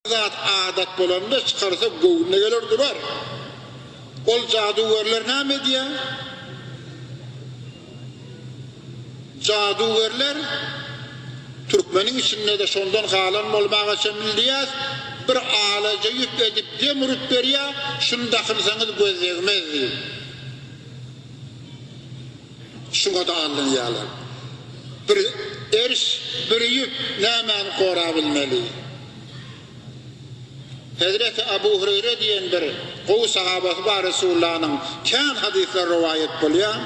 Zat adat bolanda çykarsa göwnüne geler durar. Ol jadugärler näme edýär? Jadugärler türkmeniň içinde-de şondan galan bolmaga çemli diýýäs, bir alaja ýüp edip dem urup berýär, şuny dakynsaňyz göz degmez diýip. Şuňa-da aldanýarlar. Bir eriş, bir ýüp nämäni gorabilmeli? Hezreti Abu Hureýre diýen bir gowy sahabasy bar Resulullanyň, kän hadyslar rowaýat bolýar.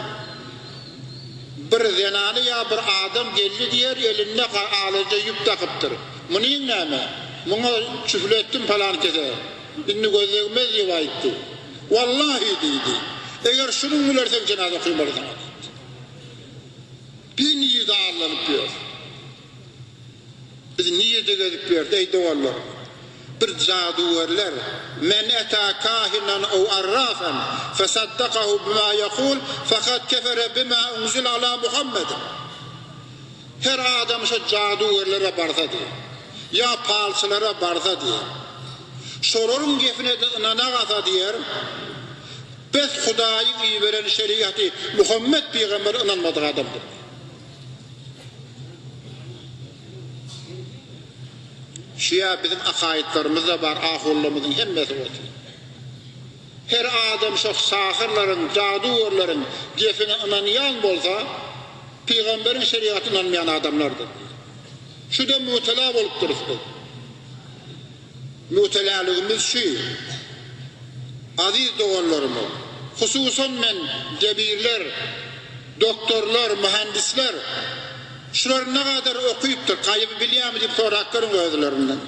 Bir zenany ýa bir adam geldi diýer, elinde alaja ýüp dakypdyr. Munyň näme? Muňa çüfletdim palan kese. Indi göz degmez diýip aýtdy. Wallahi diýdi. Eger şunuň bilen sen jenaza okymaly saňa diýdi. Biz nirde allanyp ýörüs? Biz nirde gezip ýörüs, eý doganlar? Bir jadygörler, Men eta kahinan ow arrafan fesaddakahu bima ýekul fekad kefere bima unzile ala Muhammedin. Her adam şo jadygörlere barsa diýer. Ýa palçylara barsa diýer. Şolaryň gepine-de ynanagasa diýer. Bes Hudaýyň iberen şerigaty Muhammet pygambere ynanmadyk adamdyr. Şu-ýa biziň akaýytlarymyzda bar, ahunlarymyzyň hemmesi otyr. Her adam şo sahyrlaryň, jadygörleriň gepine ynanýan bolsa, Pygamberiň şerigatyna ynanmaýan adamlardyr. Şuda mübtela bolupdyrys biz. Mübtelaligimiz şu. Aziz doganlarymyz, hususan men debirler, doktorlar, mühendisler, şular nagadar okypdyr, gaýyby bilýärmi diýip sorap görüň özlerinden.